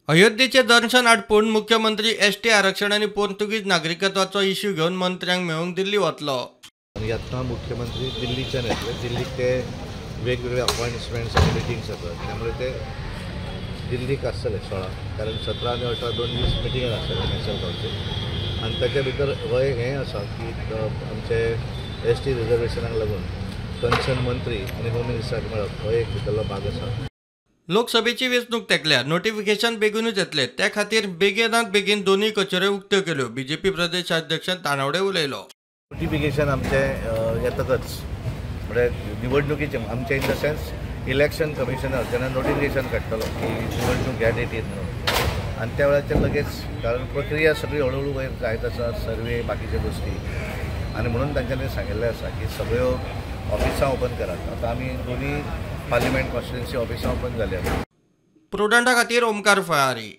अयोध्येचे दर्शन आटपून मुख्यमंत्री एसटी आरक्षण आनी पोर्तुगीज नागरिकत्वाचो इश्यू घेवन मंत्र्यांक मेळूंक दिल्ली वतलो. आनी येतना मुख्यमंत्री दिल्लीच्यान येतले. दिल्लीक ते वेगवेगळे अपॉयंटमेंट्स आनी मिटिंग्स आसात, त्यामुळे ते दिल्लीक आसतले 16, कारण 17 आनी 18 2 दीस मिटिंगां आसतले नॅशनल कावन्सील. आनी ताच्या भितर हो एक हें आसा की आमचे एस टी रिजर्वेशनाक लागून कन्सर्न मंत्री आनी होम मिनिस्टराक मेळप हो एक भितरलो भाग आसा. लोकसभेची वेंचणूक तेंकल्या, नोटिफिकेशन बेगीनूच येतले, त्या खातीर बेगिनात बेगीन दोनूय कचेऱ्यो उक्त्यो केल्यो. बीजेपी प्रदेशाध्यक्ष तानावडे उलयलो. नोटिफिकेशन आमचें येतकच, म्हणजे निवडणुकीचें आमचें, in the sense election commissioner जेन्ना नोटिफिकेशन काडटलो की निवडणूक ह्या डेटीर म्हणून, आनी त्या वेळाचेर लगेच, कारण प्रक्रिया सगळी हळू हळू वयर जायत आसा, सर्वे, बाकीच्यो गोश्टी. आनी म्हणून तांच्यांनी सांगिल्लें आसा की सगळ्यो ऑफिसां ओपन करात. आतां आमी दोनी पार्लिमेंट कॉन्स्टिट्युन्सी ऑफिसां ओपन जाल्या. प्रुडंटा खातीर ओमकार फळारी.